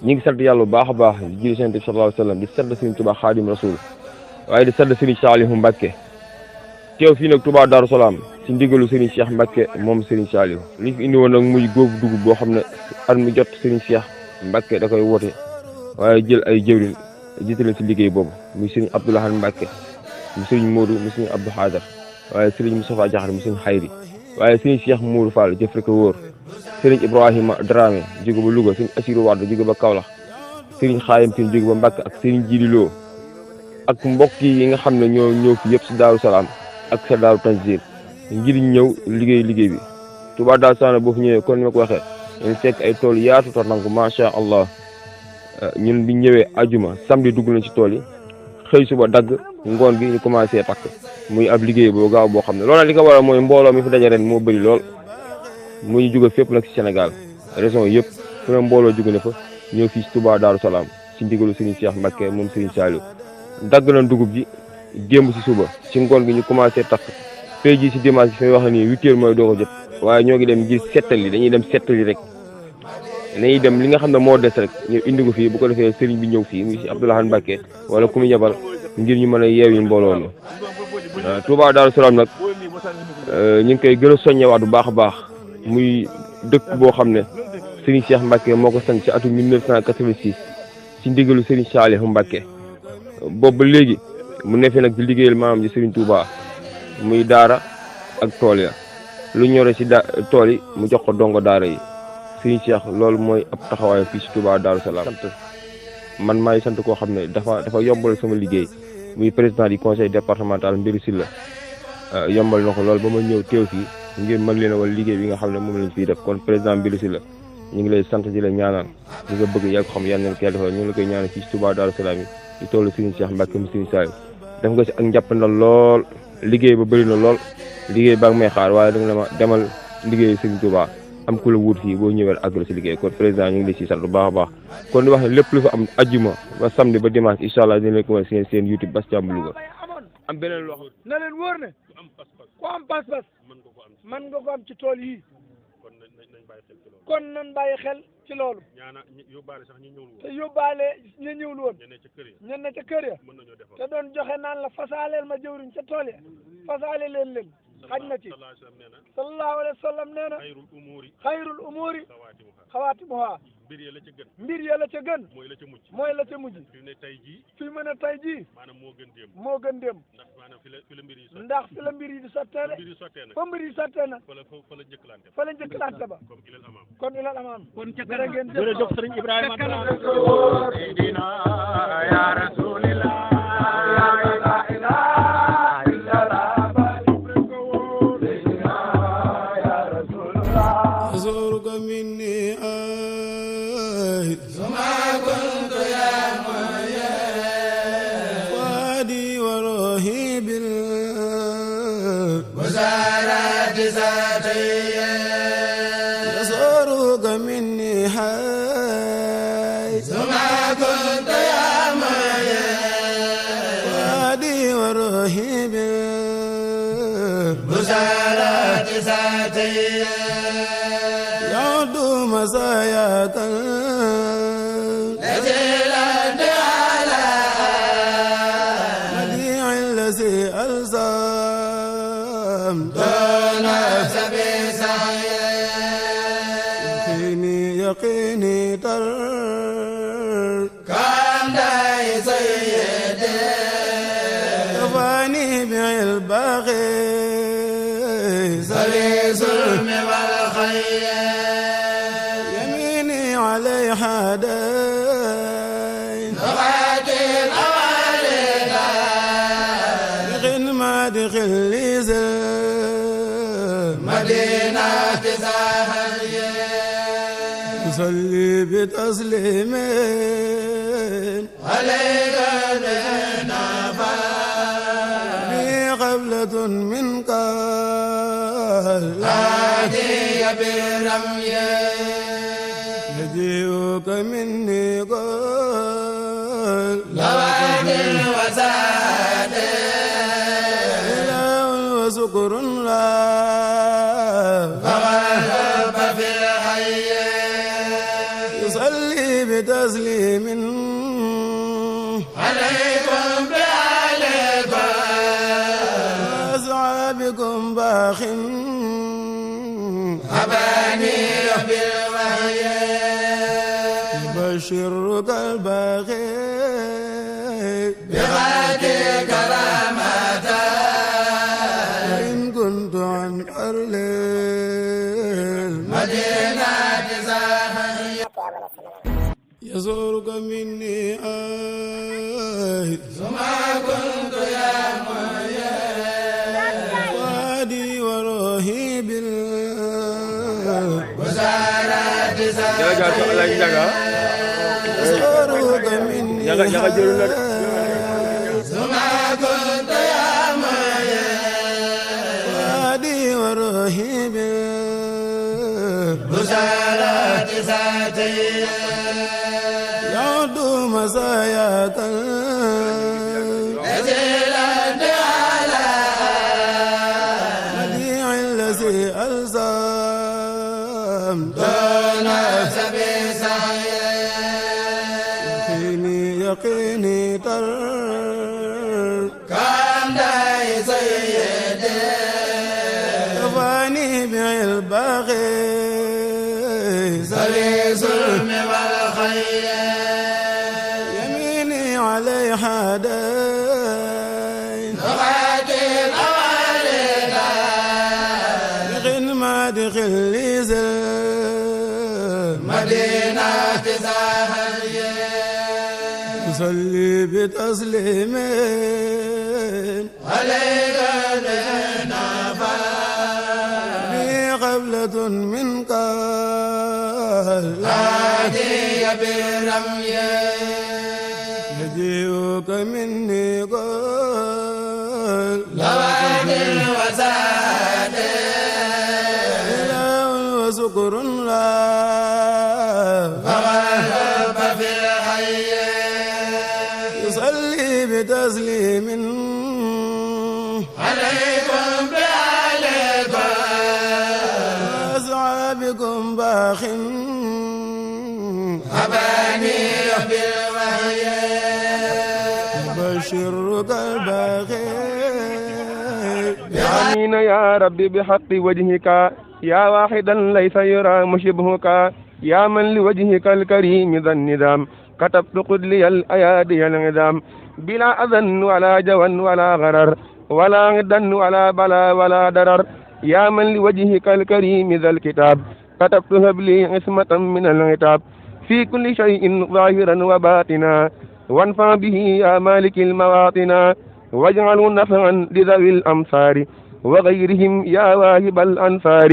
ñi ngi sant yàlla bu baax a baax di julli Yonent bi sallallahu alayhi wa sallam di sant Serigne Touba Xaadim Rasul waaye di sant Serigne Saliou Mbacké teew fii nag Touba Darou Salaam ci ndigalu Serigne Cheikh Mbacké moom Serigne Saliou li fi indi woon nag muy góobu dugub boo xam ne at mu jot Serigne Cheikh Mbacké da koy woote waaye jël ay jëwriñ jiite leen ci liggéey boobu muy Serigne Abdoulahan Mbacké mu Serigne Modou mu Serigne Abdou Khadar waaye Serigne Moustapha Diakhar mu Serigne Khayri waaye Serigne Cheikh Mourou Fall jëf rek a wóor Serigne Ibrahima Dramé jóge ba Louga Serigne Assirou Wade jóge ba Kaolack Serigne Xaayam Tine jóge ba Mbacké ak Serigne Djili Lo ak mbokk yi nga xam ne ñoo ñëw fi yëpp ci Darou Salaam ak sa Daaru Tanzil ngir ñëw liggéey bi Touba Darou Salaam boo fi ñëwee kon ni ma ko waxee dañu fekk ay tool yaatu te nangu macha allah ñun bi ñëwee ajuma samedi dugg nañ ci tool yi xëy suba dagg ngoon gi ñu commencé takk muy ab liggéey boo gaaw boo xam ne loolu nag li ko waral mooy mbooloo mi fi daje ren moo bëri lool muy jóge fépp nag ci Sénégal région yëpp fu ne mbooloo jóge na fa ñëw fii ci Touba Darou Salaam ci ndigalu Serigne Cheikh Mbacké moom Serigne Saliou dagg na dugub ji démb ci suba ci ngoon gi ñu commencé takk tey jii ci dimanche bi fi wax nii 8 heures mooy doo ko jot waaye ñoo ngi dem ngir settali dañuy dem settali rek dañuy dem li nga xam ne moo des rek ñu indi ko fii bu ko defee Serigne bi ñëw fii muy ci Abdoulahan Mbacké wala ku mu yabal ngir ñu mën a yeewi mbooloo mi Touba Darou Salaam nag ñu ngi koy gën a soññewaat bu baax a baax muy dëkk boo xam ne Serigne Cheikh Mbacké moo ko sanc ci atum 1986 ci ndigalu Serigne Saliou Mbacké boobu ba léegi mu ne fi nag di liggéeyal maam ji Serigne Touba muy daara ak tool ya lu ñore ci tool yi mu jox ko dongo daara yi Serigne Cheikh loolu mooy ab taxawaayam fii ci Touba Darou Salaam. man maay sant koo xam ne dafa yombal sama liggéey muy président du conseil départemental Mbirou Sylla yombal na ko loolu ba ma ñëw teew fii ngir mag leen a wal liggéey bi nga xam ne moom lañ fiy def kon président Mbirou Sylla ñu ngi lay sant di la ñaanal li nga bëgg yaa ko xam yàlla na ko defal ñu ngi la koy ñaanal fii ci Touba Darou Salaam yi di toll Serigne Cheikh Mbacké mu Serigne Saliou def nga ci ak njàppandal lool liggéey ba bëri na lool liggéey baa ngi may xaar waaye danga ma demal liggéey Serigne Touba am ku la wut fii boo ñëwee àggale ci liggéey kon président ñu ngi lay ci sant bu baax a baax kon di wax ne lépp lu fa am ajjuma ba samedi ba dimanche incha allah dina leen ko wane seen YouTube Bass Thiam Louga am beneen loo xam na leen wóor ne ku am pas-pas mën nga ko am ci tool yi kon nañ bàyyi xel ci loolu te yóbbaale ñu ñëwul woon ñen na ca kër ya te doon joxe naan la fasaaleel ma jëwriñ ca tool ya fasaale leen xaj na ci sallallahu alayhi wa sallam nee na xayrul umuri xawaatimuha mbir ya la ca gën mooy la ca mujj fi mu ne tey jii moo gën démb ndax fi la mbir yi di sottee de fa mbir yi sottee na fa la njëkkalante ba kon ilal amaam kon ca kanam jërëjëf Sëriñ Ibrahima ya rasulillah مساياك لجلت على مديع الذي ألزم دون سبي سعي يقيني تر كان داي سيدي كفاني بالباغي سلي سلم والخير حدين نغادر أوالينا بغن ما دخل لزل مدينة زاهية نصلي بتسليمين عليك لنفا بي قبلة منك هادي برميه يجيوك مني قول لواد وزاد إله وسكر الله فغلب في الحي يصلي بتسليم بتسليم عليكم بآلكم وأصحابكم باخ أباني بالوحي يبشرك الباقي بغادي كرامة وإن كنت عن أرض المدينة يزورك مني ثم كنت يا مويا وادي وروحي بالوزارات يزورك مني ثم كنت يا مويا وادي وروحي بالوزارات ذاتي مساياك نزلت على مديع الذي ألزم دون سبيل يقيني يقيني تر كان داي سيدي كفاني بالباغي سليس الم والخير علي حدين نغادر أوالينا لغن ما دخل لي مدينة زاهية نصلي بتسليمين عليك لنفا لي قبلة منك هادي برميه يجيئك مني قول لواد الوساد إله وسكر الله فغلب في الحي يصلي بتسليم عليكم بآلكم وأصحابكم باخ أباني بالوحي بشرك الباقي آمين يا ربي بحق وجهك يا واحدا ليس يرى مشبهك يا من لوجهك الكريم ذا النظام كتبت قد لي الأيادي العظام بلا أذن ولا جوى ولا غرر ولا غدا ولا بلا ولا درر يا من لوجهك الكريم ذا الكتاب كتبت هب لي عصمة من العتاب في كل شيء ظاهرا وباطنا وانفع به يا مالك المواطن واجعل نفعا لذوي الأمصار وغيرهم يا واهب الأنصار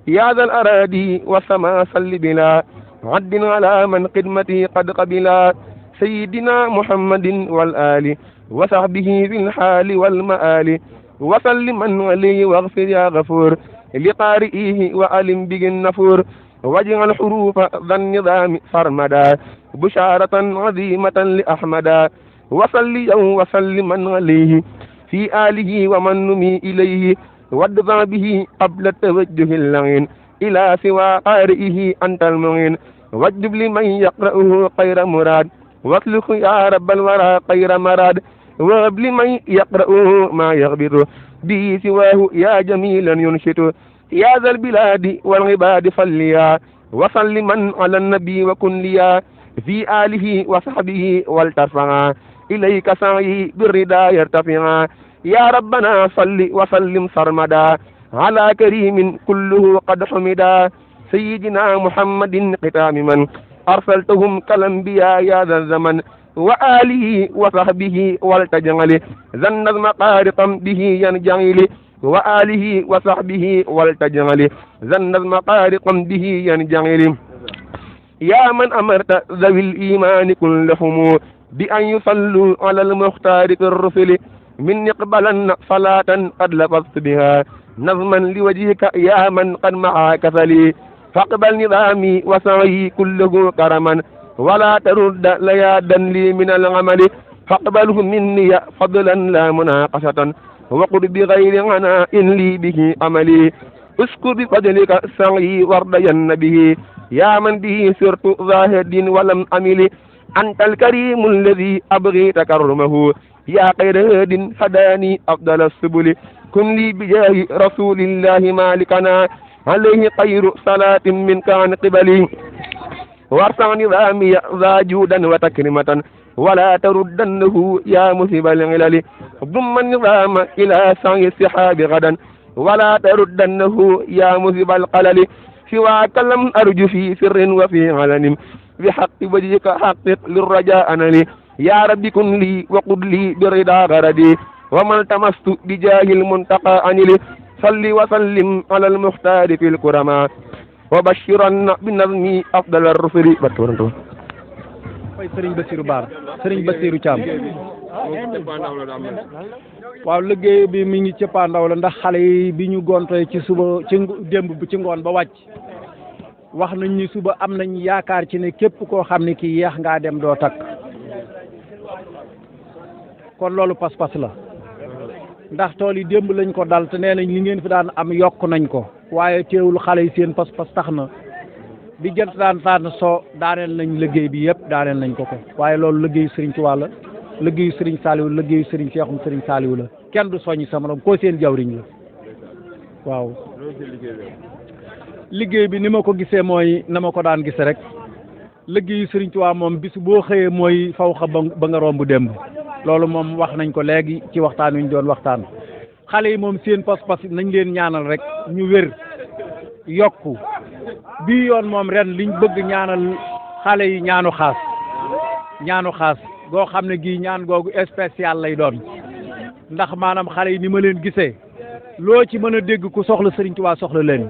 يا ذا الأراضي والسماء صل بلا عد على من خدمتي قد قبلا سيدنا محمد والآل وصحبه في الحال والمآل وسلم عليه واغفر يا غفور لقارئه وألم به النفور واجعل حروف ذا النظام فرمدا بشارة عظيمة لأحمدا وصلي وسلما عليه في آله ومن نمي إليه وادفع به قبل التوجه اللعين إلى سوى قارئه أنت المعين واجب لمن يقرأه خير مراد واطلق يا رب الورى خير مراد وهب لمن يقرأه ما يغبط به سواه يا جميلا ينشط يا ذا البلاد والعباد صليا وسلما على النبي وكن ليا في آله وصحبه والترفعا إليك سعي بالردى يرتفعا يا ربنا صل وسلم سرمدا على كريم كله قد حمدا سيدنا محمد ختام من أرسلتهم كالأنبياء يا ذا الزمن وآله وصحبه والتجعل ذا النظم قارقا به ينجعل وآله وصحبه والتجعل ذا النظم قارقا به ينجعل يا من أمرت ذوي الإيمان كلهم بأن يصلوا على المختار في الرسل من يقبلن صلاة قد لفظت بها نظما لوجهك يا من قد معاك فلي فاقبل نظامي وسعي كله كرما ولا ترد ليادا لي من العمل فاقبله مني فضلا لا مناقشة وقل بغير عناء لي به عملي اسكر بفضلك سعي وارضين به يا من به سرت زاهد ولم أمل أنت الكريم الذي أبغي تكرمه يا خير هاد هداني أفضل السبل كن لي بجاه رسول الله مالكنا عليه خير صلاة منك عن قبلي وارفع نظامي ذا جودا وتكرمة ولا تردنه يا مثب العلل ضم النظام إلى سعي السحاب غدا ولا تردنه يا مثب القلل سواك لم أرج في سر وفي علن بحق وجهك حقق للرجاء أنني يا رب كن لي وقل لي برضا غردي وما التمست بجاه المنتقى أنلي صل وسلم على المختار في الكرماء وبشرن بالنظم أفضل الرسل mooy Serigne Bassirou Bara Serigne Bassirou Thiam waaw liggéey bi mi ngi cëppaandaw la ndax xale yi bi ñu gontoy ci suba ci démb bi ci ngoon ba wàcc wax nañ ni suba am nañ yaakaar ci ne képp koo xam ne kii yeex ngaa dem doo takk kon loolu pas-pas la ndax tool yi démb lañ ko dal te nee nañ li ngeen fi daan am yokk nañ ko waaye teewul xale yi seen pas-pas tax na bi jant daan tànn soo daaneel nañ liggéey bi yëpp daaneel nañ ko waaye loolu liggéeyu Serigne Touba la liggéeyu Serigne Saliou liggéeyu Serigne Cheikhoum Serigne Saliou la kenn du soññi sama morom koo seen jawriñ la waaw. liggéey bi ni ma ko gisee mooy na ma ko daan gise rek liggéeyu Serigne Touba moom bis boo xëyee mooy faw xa ba nga romb démb loolu moom wax nañ ko léegi ci waxtaan wi ñu doon waxtaan xale yi moom seen pas-pas nañ leen ñaanal rek ñu wér yokku bii yoon moom ren liñ bëgg ñaanal xale yi ñaanu xaas goo xam ne gii ñaan googu spécial lay doon ndax maanaam xale yi ni ma leen gisee loo ci mën a dégg ku soxla Serigne Touba soxla leen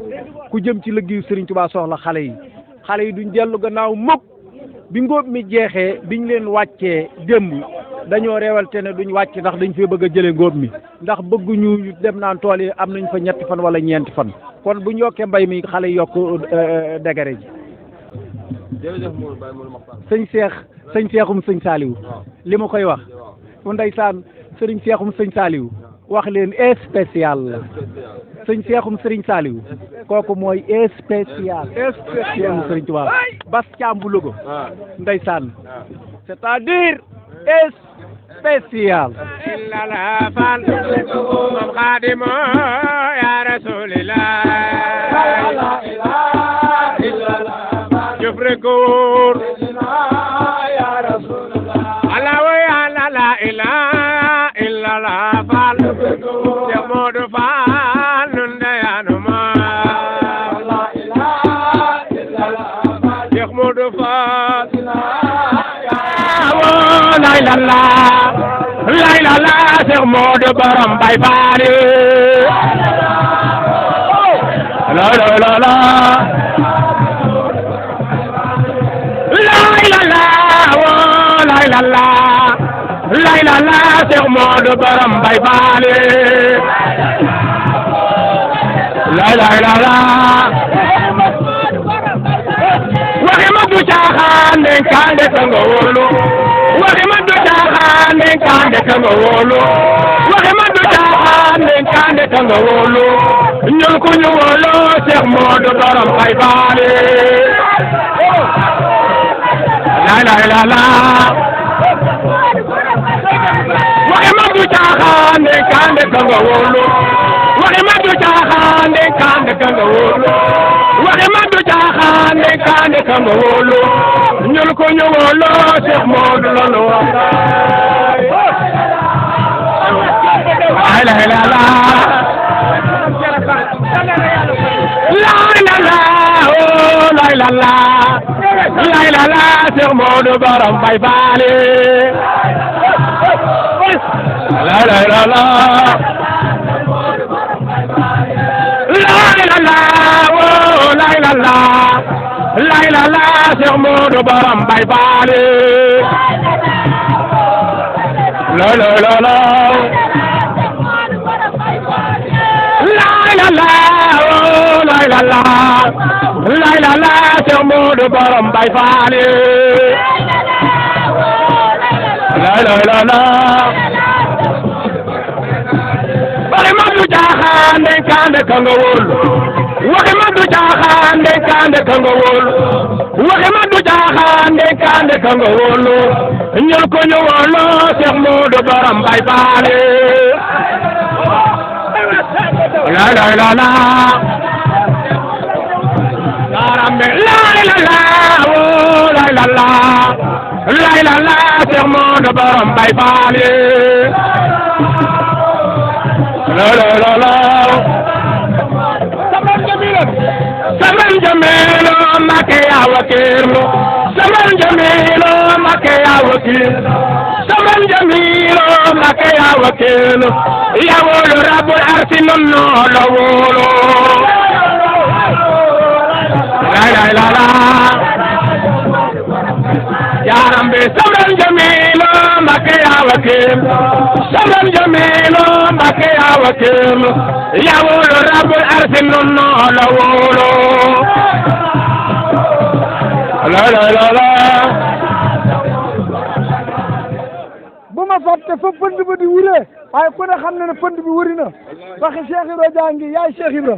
ku jëm ci liggéeyu Serigne Touba soxla xale yi duñ dellu gannaaw mukk bi ngóob mi jeexee biñ leen wàccee démb dañoo reewalte ne duñ wàcc ndax dañ fee bëgg a jëlee ngóob mi ndax bëgguñu dem naan tool yi am nañ fa ñetti fan wala ñeenti fan kon bu ñu yokkee mbay mi xale yi yokk dégare ji. jërëjëf sëñ Seexum sëñ Saliou li ma koy wax fu ndeysaan sëriñ Seexum sëñ Saliou wax leen spécial la sëñ Seexum sëriñ Saliou kooku mooy spécial sëriñ Tuubaa bas caam bu Louga ndeysaan c'est-à-dire spécial la fal moom Xaadimu ya Rasulillah la ilaha illallah jufre góor ya Rasulillah ala wa ya la ilaha illallah fal ya Moodu Faal nun de yanu ma la ilaha illallah ya Moodu Faal la ilaha Seex Moodu Borom Bay Faal la ilaha Seex Moodu Borom Bay Faal la ilaha waxi ma du caaxaan den kande tango wolu waxi ma du caaxaan den kande tango wolu waxi ma du caaxaan den kande tango wolu ñun ku ñu wolu Seex Moodu Borom Bay Faal la waxi ma du caaxaan den kande tango wolu waxi ma du caaxaan den kande tango wolu waxi ma du caaxaan den kande tango wolu ñun ku ñu wolu Seex Moodu lolu wax la Seex Moodu Borom Bay Faal la Seex Moodu Borom Bay Faal la Seex Moodu Borom Bay Faal waxi ma du caaxaan den kande tango wolu waxi mag du caaxaan ndénkaane ka nga wóolu waxi mag du caaxaan ndénkaane ka nga wóolu ñun ko ñu wóolu Cheikh Modou Borom Baye Fall la la la la Arambe la la la oh la la la Cheikh Modou Borom Baye Fall la la la la Saman Jamilo Mbacké yaa wakiirlu Saman Jamilo Mbacké yaa wakiirlu Saman Jamilo Mbacké yaa wakiirlu yaa wóolu Rabbul Arsi nun noo la wóolu la la Yarambe Saman Jamilo Mbacké yaa wakiirlu Saman Jamilo Mbacké yaa wakiirlu yaa wóolu Rabbul Arsi nun noo la wóolu la la la la bu ma fàtte fa pënd ba di wuree waaye ku ne xam na ne pënd bi wuri na waxi Cheikh Ibra jàngi yaay Cheikh Ibra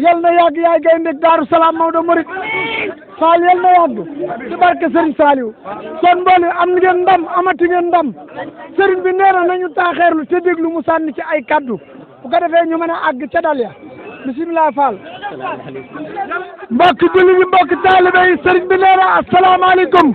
yal na yàgg yaay gaynde Daaru Salaam Maodo Mouride Fall yal na yàgg ci barke Serigne Saliou kon mboole am ngeen ndam amati ngeen ndam Serigne bi nee na nañu taaxeerlu te déglu mu sànni ci ay kaddu bu ko defee ñu mën a àgg ca dal ya bisimilah Fall mbokk julli yi mbokk taalibe yi Serigne bi nee na asalaamaaleykum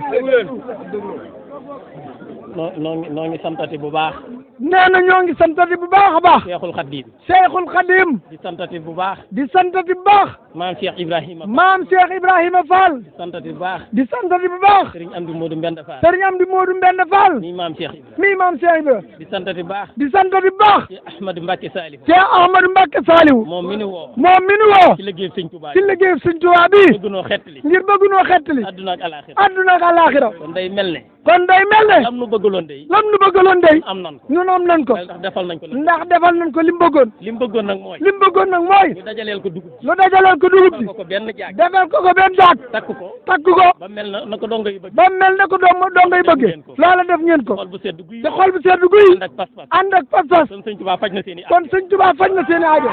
noo ngi santati bu baax. nee na ñoo ngi santati bu baax a baax. Cheikhul Khadim. Cheikhul Khadim. di santati bu baax. di santati bu baax. maam Cheikh Ibrahima. maam Cheikh Ibrahima Fall. di santati bu baax. di santati bu baax. Serigne Amdi Modou Mbenda Fall. Serigne Amdi Modou Mbenda Fall. nii maam Cheikh Ibrahima. nii maam Cheikh Ibrahima. di santati bu baax. di santati bu baax. ci Ahmadou Mbacké Saliou. ci Ahmadou Mbacké Saliou. moom mi nu woo. moom mi nu woo. ci liggéeyu Sëñ Tuubaa. ci liggéeyu Sëñ Tuubaa bi. bëgg noo xettali. ngir bëgg noo xettali. adduna ak alaaxira. adduna ak alaaxira. kon day mel ne. kon day mel ne. lam nu bëggaloon day. lam nu bëggaloon day. am nan ko. ñun am nan ko. ndax defal nañ ko la. ndax defal nañ ko lim bëggoon. lim bëggoon nag mooy. lim bëggoon nag mooy. ñu dajaleel ko dugub. lu dajaleel ko dugub bi. defal ko benn jaag. defal ko benn jaag. takk ko. takk ko. ba mel na ko dongo yi bëgg. ba mel na ko dongo yi bëggee. loola def ngeen ko. xol bu sedd guy. te xol bu sedd guy. ànd ak pas-pas. ànd ak pas-pas. kon Sëñ Tuubaa faj na seen i kon Sëñ Tuubaa faj na seen i aajo.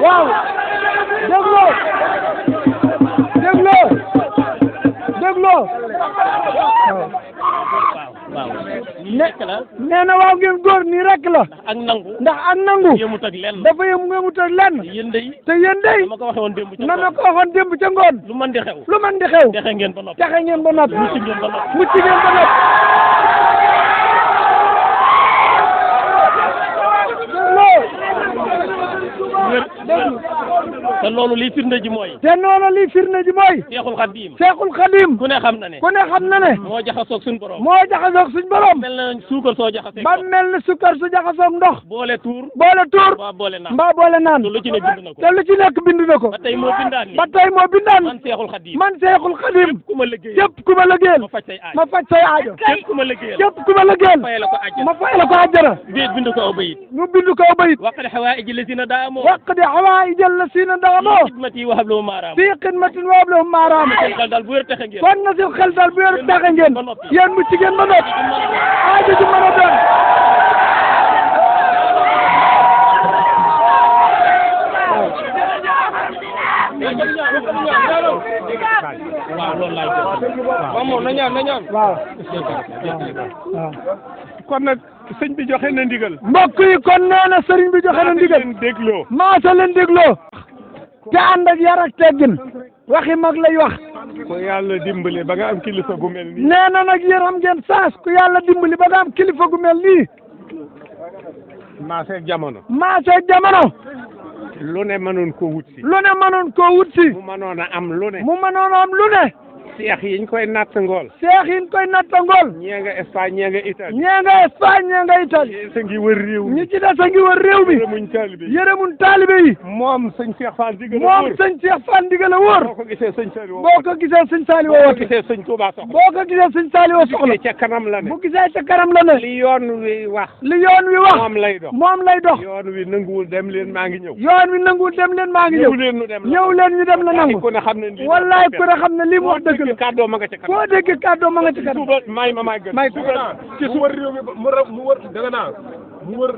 waaw dégloo waaw nii rek la. nee na waaw ngeen góor nii rek la. ndax ak nangu. yëmut ak lenn. dafa yëmut ak lenn. te yéen day. ma ko waxee woon démb ca na ma ko waxoon démb ca ngoon. lu mën di xew. lu mën di xew. texe ngeen ba noppi. texe ngeen ba noppi. mucc ngeen ba noppi. mucc ngeen ba noppi. te loolu liy firnde ji mooy. te noonu liy firnde ji mooy. Seexul Xadiim. Seexul Xadiim. ku ne xam na ne. ku ne xam na ne. moo jaxasoog suñ borom. moo jaxasoog suñ borom. mel na suukar soo jaxasee. ba mel na suukar su jaxasoog ndox. boole tuur. boole tuur. mbaa boole naan. mbaa boole naan. te lu ci ne bind na ko. te lu ci nekk bind na ko. ba tey moo bindaan ni. ba tey moo bindaan. man Seexul Xadiim. man Seexul Xadiim. ku ma liggéeyal. képp ku ma liggéeyal. ma faj say aajo. ma faj say aajo. képp ku ma liggéeyal. képp ku ma liggéeyal. ma fayal ko àjjana. ma fayal ko àjjana. bind ko aw bayit. ñu bind ko aw bayit. waqdi hawaaiji lazina daamoo. waqdi hawaaiji lazina daamoo. xidmati wa hablahum maaraam. fii xidmatin wa hablahum maaraam. seen xel daal bu wér texe ngeen. kon na seen xel daal bu wér texe ngeen. yéen mucc ngeen ba noppi. aajo ju mën a doon. waaw loolu laay def. waaw moom na ñaan. waaw. kon nag sëñ bi joxe na ndigal. mbokk yi kon nee na sëriñ bi joxe na ndigal. leen dégloo. maasa leen dégloo. te ànd ak yar ak teggin. waxi mag lay wax. ko yàlla dimbali ba nga am kilifa gu mel nii. nee na nag yéen am ngeen saas ku yàlla dimbali ba nga am kilifa gu mel nii. maaseeg jamono. maaseeg jamono. lu ne mënoon ko wut si. lu ne mënoon koo wut si. mu mënoon a am lu ne. mu mënoon a am lu ne. seex yi ñu koy natt ngool. seex yi ñu koy nattangool. ñee nga Espagne ñee nga Italie. ñee nga Espagne ñee nga Italie. sa ngi wër réew mi. ñi ci des a ngi wër réew mi. yërëmuñ taalibe yi. yërëmuñ taalibe yi. moom sëñ Cheikh Fall digal a moom wóor. sëñ Cheikh Fall ndigal a wóor. boo ko gisee sëñ Saliou. boo ko gisee sëñ Saliou boo ko woote. gisee sëñ Touba soxla. boo ko gisee sëñ Saliou soxla. ca kanam la ne. bu gisee ca kanam la ne. li yoon wi wax. li yoon wi wax. moom lay dox. moom lay dox. yoon wi nanguwul dem leen maa ngi ñëw. yoon wi nanguwul dem leen maa ngi ñëw. ñëw leen ñu dem la. ñëw leen ñu dem la nangu. ku ne xam ne lii. wallaay ku ne xam ne lii mu wax dëgg la. kàddoo ma nga ca kanam. foo dégg kàddoo ma nga ca kanam. suba may ma may gën. may ci suba réew mi mu wër danga naa mu wër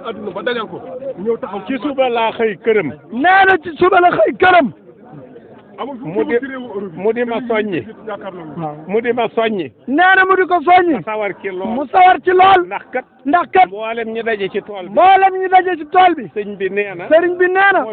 adduna ba dajal ko ñëw taxaw ci suba laa xëy këram. nee na ci suba la xëy këram. mu di ma soññi. mu di ma soññi. nee na mu di ko soññi. mu sawar ci lool. mu sawar ci lool. ndax kat. mboolem ñi daje ci tool bi. mboolem ñi daje ci tool bi. sëñ bi nee na. sëriñ bi nee na.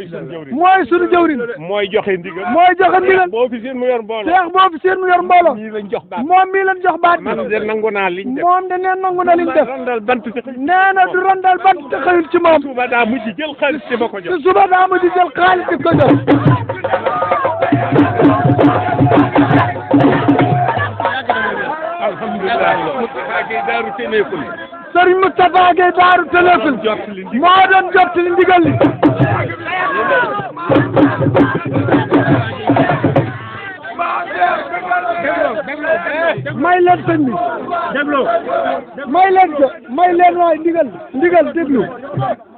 mooy sunu jëwriñ. mooy joxe ndigal. mooy joxe ndigal. boo fi seen mu yor mbooloo. seex boo fi seen mu yor mbooloo. ñii lañ jox baat. moom mii lañ jox baat. man de nangu naa liñ def. moom de nee nangu na liñ def. randal bant ci nee na du randal bant te xëyul ci moom. suba daa mujj jël xaalis di ma ko jox. suba daa mujj jël xaalis di ko jox. alhamdulilah. Moustapha Gueye Daaru Ténéful. Sëriñ Moustapha Gueye Daaru Ténéful. moo doon jottali ndigal li. may leen sëñ bi. déglu. may leen ko may leen waay ndigal déglu.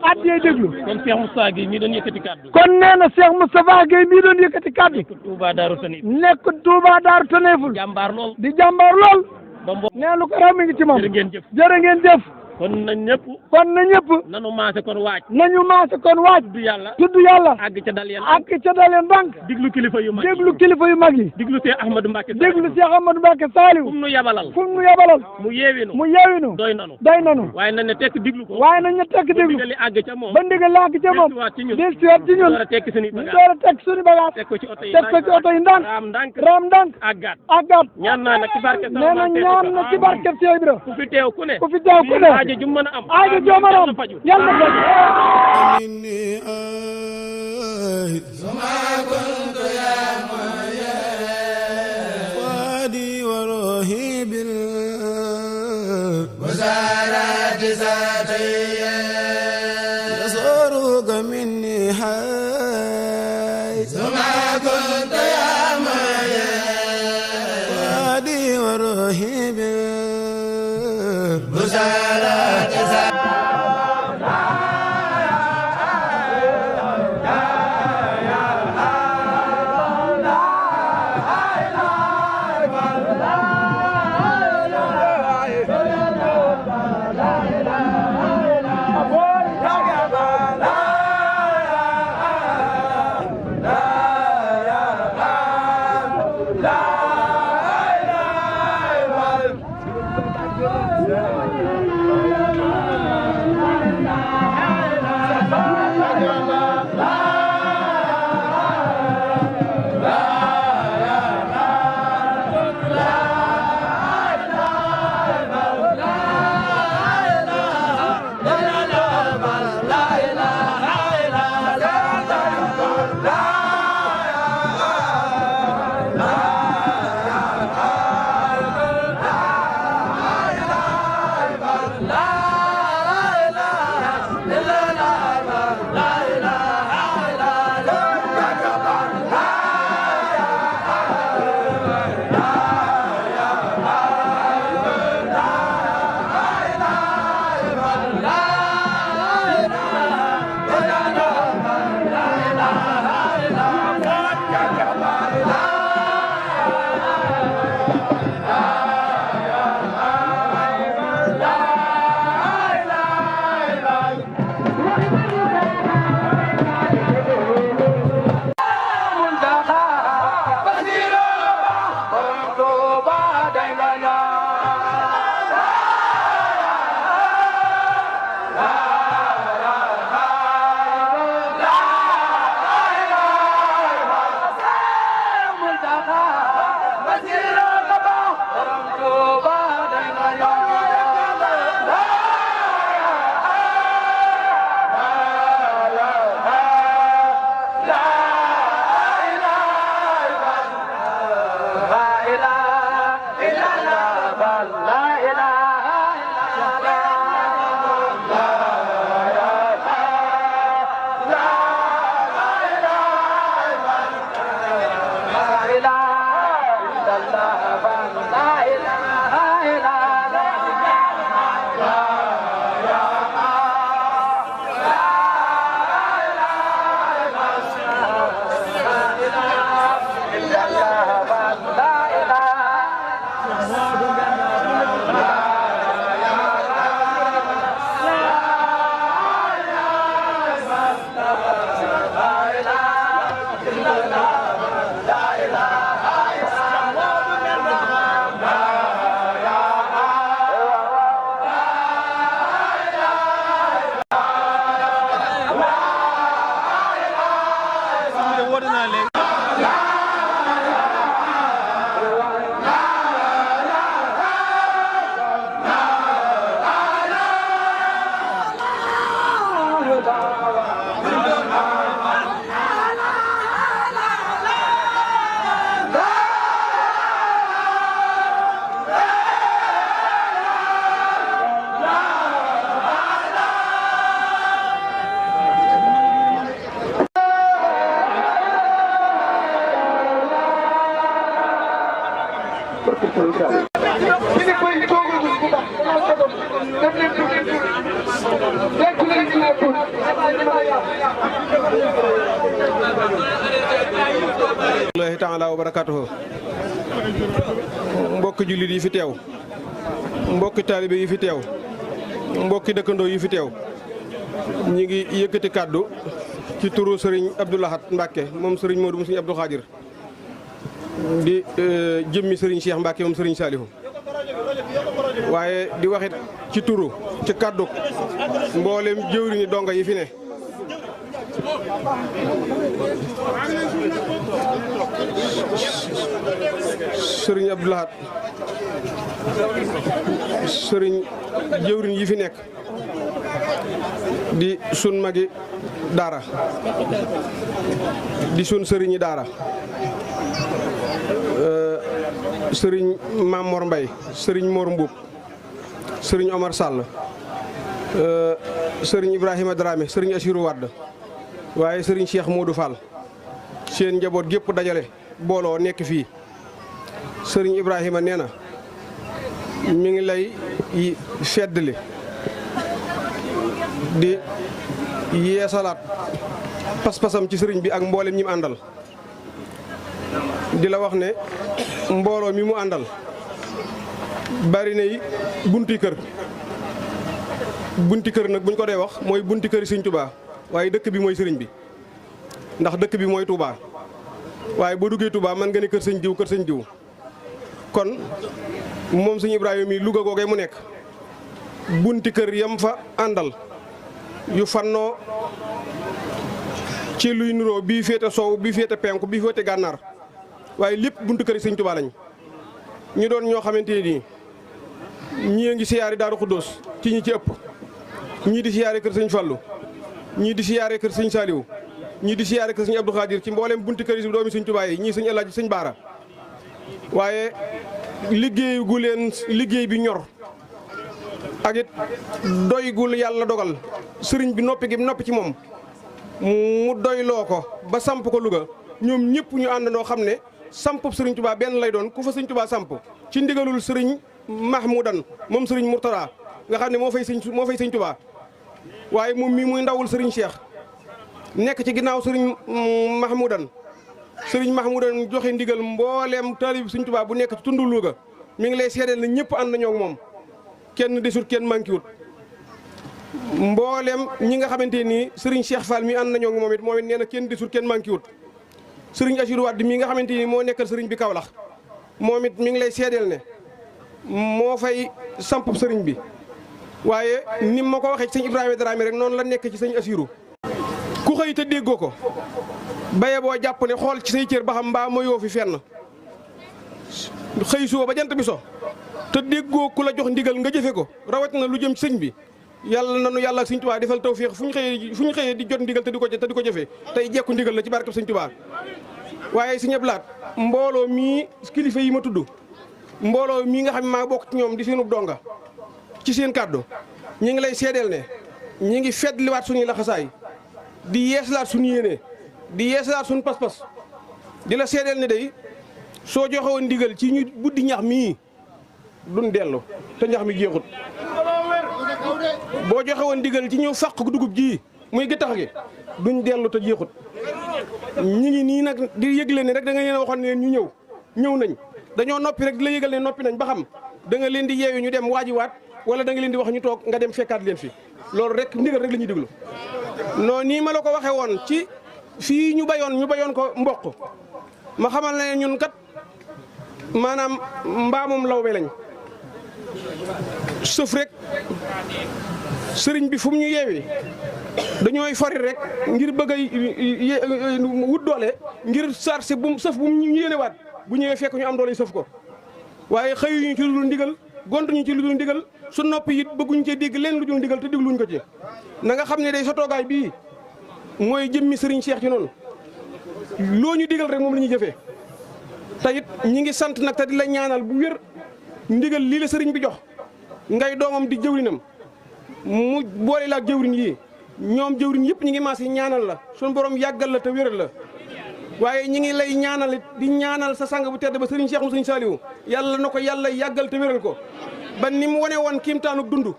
at yee déglu. kon Cheikh Moustapha Gueye mii doon yëkkati kaddu. kon nee na Cheikh Moustapha Gueye mii doon yëkkati kaddu. Touba Daaru Ténéful. nekk Touba Daaru Ténéful. jàmbaar lool. di jàmbaar lool. ba mbo. nee lu ko raw mi ngi ci moom. jërë ngeen jëf. jërë ngeen jëf. kon na ñëpp. kon na ñëpp. nanu maase kon waaj. nañu maase kon waaj. tudd yàlla. tudd yàlla. àgg ca dal yéen. àgg ca dal yéen ndànk. diglu kilifa yu mag yi. déglu kilifa yu mag yi. diglu Cheikh Ahmadou Mbacké. déglu Cheikh Ahmadou Mbacké Saliou. fu mu nu yabalal. fu mu nu yabalal. mu yeewinu. mu yeewinu. doy nanu. doy nanu. waaye nañ ne tekk diglu ko. waaye nañ ne tekk déglu. ba ndigal li àgg ca moom. ba ndigal li àgg ca moom. dellusiwaat ci ñun. dellusiwaat ci ñun. door a tekki suñuy ñu bagage. door a teg suñu bagage. teg ko ci oto yi teg ko ci oto yi ndànk. raam ndànk. raam ndànk. àggaat. àggaat. ñaan naa nag ci barke. nee na ñaan na ci barke Cheikh Ibra. ku fi teew ku ne. ku fi teew ku ne. aajo ju mën a am. aajo joo mën a am. yàlla na faju. مني آه ما كنت يا مولاي فؤادي وروحي وزارات ذاتي يسرك مني حيث ما كنت يا مولاي فؤادي وروحي وزارات ذاتي Allaahi taala wa barakaatuhu. Mbokki jullit yi fi teew, mbokki taalibe yi fi teew, mbokki dëkkandoo yi fi teew, ñi ngi yëkkati kàddu ci turu Serigne Abdou Lahad Mbacke moom Serigne Modou Serigne Abdou Khadir di jëmmi Serigne Cheikh Mbacke moom Serigne Salihu, waaye di waxit ci turu ci kàddu mboolem jëwriñu donga yi fi ne. Serigne Abdou Lahad Serigne jëwriñ yi fi nekk di sun magi daara di sun sëriñi daara Serigne Mamor Mbay, Serigne Mor Mbuub, Serigne Omar Sall, Serigne Ibrahima Dramé, Serigne Assirou Wade, waaye Serigne Cheikh Modou Fall seen njaboot gépp dajale booloo nekk fii. Serigne Ibrahima nee na mi ngi lay feddali di yeesalaat pas-pasam ci sëriñ bi ak mboolem ñi mu àndal, di la wax ne mbooloo mi mu àndal bari na yi bunti kër nag buñ ko dee wax mooy bunti kër Sëriñ Tuubaa, waaye dëkk bi mooy sëriñ bi, ndax dëkk bi mooy Touba, waaye boo duggee Touba man nga ne kër sëñ diw. kon moom sëñ Ibrahima mi Louga googee mu nekk bunti kër yam fa àndal yu fannoo ci luy nuroo bii féete soow bii féete penku bii féete gànnaar, waaye lépp bunti kër yi sëñ Touba lañ. ñu doon ñoo xamante ni ñii ngi siyaari Daaru Xuddoos ci ñi ci ëpp, ñii di siyaare kër sëñ Fallu, ñii di siyaare kër sëñ Saliou, ñii di siyaare kër sëñ Abdou Khadir ci mboolem bunti kër yi doomi sëñ Touba yi, ñii sëñ Alaaji sëñ Baara. waaye liggéey gu leen liggéey bi ñor ak it doy gu yàlla dogal sëriñ bi noppi gi noppi ci moom mu doyloo ko ba samp ko Louga, ñoom ñëpp ñu àndandoo xam ne sampub sëriñ Touba benn lay doon ku fa sëriñ Touba samp ci ndigalul sëriñ Mahmoudan moom sëriñ Mourtada nga xam ne moo fay sëriñ Touba, waaye moom mii muy ndawul sëriñ Cheikh nekk ci ginnaaw sëriñ Mahmoudan. Sëriñ Mahmoudan joxe ndigal mbooleem taalib Sëriñ Tuubaa bu nekk ci tundu Louga mi ngi lay seedeel na ñëpp ànd nañoo ak moom, kenn desut kenn manqué wut. mbooleem ñi nga xamante nii Sëriñ Cheikh Fall mi ànd nañoo ak moom it nee na kenn desut kenn manqué wut. Sëriñ Assirou Wade mi nga xamante ni moo nekkal sëriñ bi Kaolack moom it mi ngi lay seedeel ne moo fay sampub sëriñ bi, waaye ni ma ko waxee ci sëñ Ibrahima Dramé rek noonu la nekk ci sëñ Assirou. ku xëy te déggoo ko baye boo jàpp ne xool ci say cër ba xam mbaa mayoo fi fenn, xëy suba ba jant bi so te déggoo ku la jox ndigal nga jëfe ko rawat na lu jëm ci sëñ bi, yàlla nanu yàlla ak sëñ Tuubaa defal tawfiix fu ñu xëyee di jot ndigal te di ko jëfe tey jekku ndigal la ci barkeb sëñ Tuubaa. waaye sëñ Abdou Lahad mbooloo mii kilifa yi ma tudd, mbooloo mii nga xam ne maa bokk ci ñoom di seenub donga ci seen kàddu ñi ngi lay seedeel ne ñi ngi feddliwaat suñuy laxasaay di yeeslaat suñu yéene di yeesalaat suñu pas-pas di la seedeel ne day soo joxe woon ndigal ci ñu buddi ñax mii duñ dellu te ñax mi jeexut, boo joxe woon ndigal ci ñu fàq dugub ji muy gittax gi duñ dellu te jeexut. ñi ngi nii nag di yëgle ne rek da nga leen waxoon ne ñu ñëw nañ, dañoo noppi rek di la yëgal ne noppi nañ ba xam da nga leen di yeewi ñu dem waajiwaat wala da nga leen di wax ñu toog nga dem fekkaat leen fi, loolu rek ndigal rek la ñuy déglu. non nii ma la ko waxee woon ci fii ñu bayoon ko mboq ma xamal ne ñun kat maanaam mbaamum lawbe lañ sëf rek sëriñ bi fu mu ñu yeewee dañooy fari rek ngir bëgg a wut doole ngir sarse sëf bu mu ñu yéenewaat bu ñëwee fekk ñu am doole sëf ko, waaye xëyuñu ci lu dul ndigal gontuñu ci lu dul ndigal su noppi it bëgguñu cee dégg leen lu dul ndigal te dégluñ ko ci. na nga xam ne day sa toogaay bii mooy jëmmi sëriñ Cheikh ci noonu loo ñu digal rek moom la ñuy jëfee te it ñi ngi sant nag te di la ñaanal bu wér ndigal lii la sëriñ bi jox ngay doomam di jëwrinam mu boole la ak jëwrin yii ñoom jëwrin yëpp ñi ngi maas yi ñaanal la suñu borom yàggal la te wéral la, waaye ñi ngi lay ñaanal di ñaanal sa sang bu tedd ba sëriñ Cheikh mu sëriñ Saliou yàlla na ko yàlla yàggal te wéral ko ba ni mu wane woon kiimtaanu dund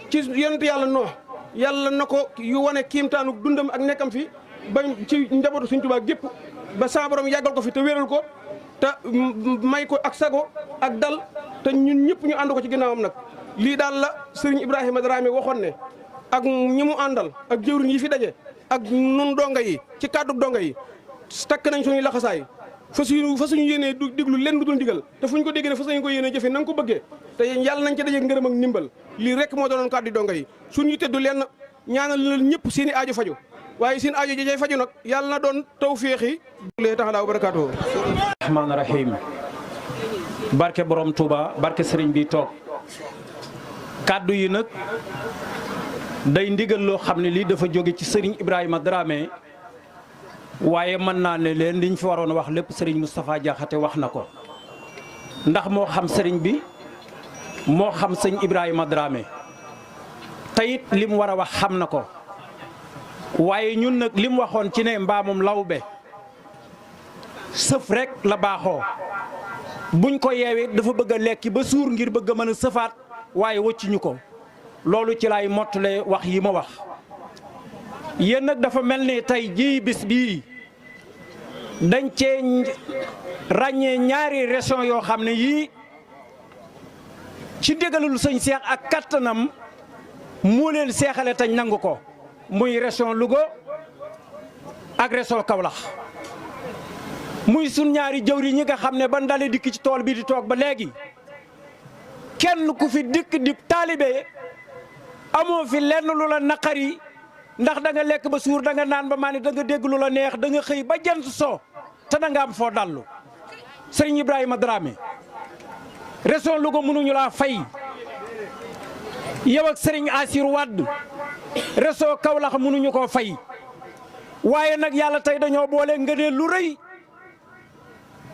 ci yonent yàlla Noox yàlla na ko yu wane kiimtaanu dundam ak nekkam fi ba ci njabootu Sëriñ Tuubaa gépp ba sa borom yàggal ko fi te wéral ko te may ko ak sago ak dal te ñun ñëpp ñu ànd ko ci ginnaawam nag lii daal la Serigne Ibrahima Dramé waxoon ne ak ñi mu àndal ak jëwriñ yi fi daje ak nun donga yi ci kàddu donga yi takk nañ suñuy laxasaay fa suñu yéenee du diglu leen du dul digal te fu ñu ko déggee ne fa suñu ko yéenee jëfe na nga ko bëggee te yàlla nañ ci daje ngërëm ak ndimbal lii rek moo doonoon kàddu donga yi suñu teddu leen ñaanal leen ñëpp seen i aajo faju waaye seen aajo jajay faju nag yàlla na doon tawféexi lee taxalaa wa barakaatuhu rahmaani rahim barke borom Touba barke sëriñ bi toog kàddu yi nag day ndigal loo xam ne lii dafa jóge ci sëriñ Ibrahima Dramé waaye mën naa ne leen liñ fi waroon wax lépp sëriñ Moustapha Diakhaté wax na ko ndax moo xam sëriñ bi moo xam sëñ Ibrahima Dramé te it li mu war a wax xam na ko waaye ñun nag li mu waxoon ci ne mbaamum lawbe sëf rek la baaxoo buñ ko yeewee dafa bëgg a lekki ba suur ngir bëgg a mën a sëfaat waaye wëccuñu ko loolu ci laay mottale wax yi ma wax yéen nag dafa mel ni tey jii bis bii dañ cee ràññee ñaari région yoo xam ne yii ci ndigalul sëñ Seex ak kattanam moo leen seexale tañ nangu ko muy région Louga ak région Kaolack muy sun ñaari jëwri ñi nga xam ne ban dale dikk ci tool bi di toog ba léegi kenn ku fi dikk di taalibe amoo fi lenn lu la naqari ndax da nga lekk ba suur da nga naan ba maa ne da nga dégg lu la neex da nga xëy ba jant soo te da nga am foo dallu sëriñ Ibrahima Dramé région Louga mënuñu laa fay yow ak sëriñ Assir Wade région Kaolack mënuñu koo fay waaye nag yàlla tey dañoo boole ngëneel lu rëy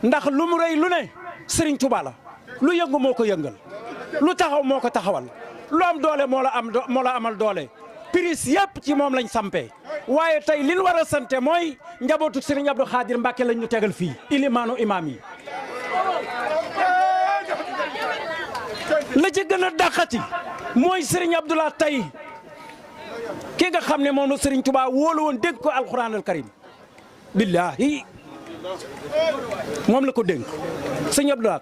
ndax lu mu rëy lu ne sëriñ Touba la lu yëngu moo ko yëngal lu taxaw moo ko taxawal lu am doole moo la amal doole prise yëpp ci moom lañ sampee waaye tey li ñu war a sante mooy njabootu sëriñ Abdou Khadir Mbacke lañ ñu tegal fii ilimaanu imaam yi la ci gën a dàqati mooy sëriñ Abdoulaye tey ki nga xam ne moom la sëriñ Touba wóolu woon dégg ko alxuraanal karim billaahi moom la ko dénk sëriñ Abdoulaye